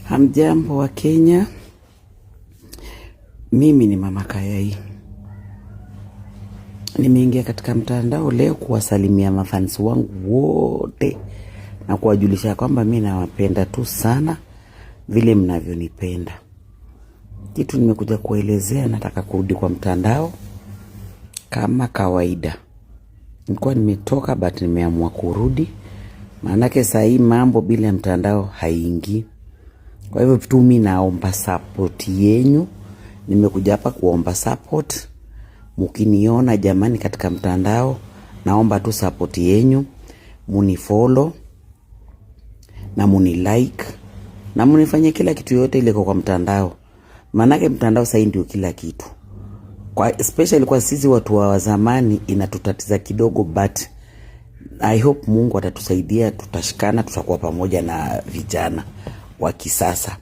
Hamjambo wa Kenya, mimi ni Mama Kayai. Nimeingia katika mtandao leo kuwasalimia mafansi wangu wote na kuwajulisha kwamba mi nawapenda tu sana vile mnavyonipenda. Kitu nimekuja kuelezea, nataka kurudi kwa mtandao kama kawaida. Nilikuwa nimetoka but nimeamua kurudi, maanake saa hii mambo bila mtandao haingii. Kwa hivyo tu mi naomba support yenyu. Nimekuja hapa kuomba support. Mukiniona jamani katika mtandao, naomba tu support yenyu, munifollow na munilike na munifanyie kila kitu yote ile kwa mtandao, maanake mtandao sahii ndio kila kitu kwa, especially kwa sisi watu wa zamani inatutatiza kidogo, but I hope Mungu atatusaidia, tutashikana, tutakuwa pamoja na vijana wa kisasa.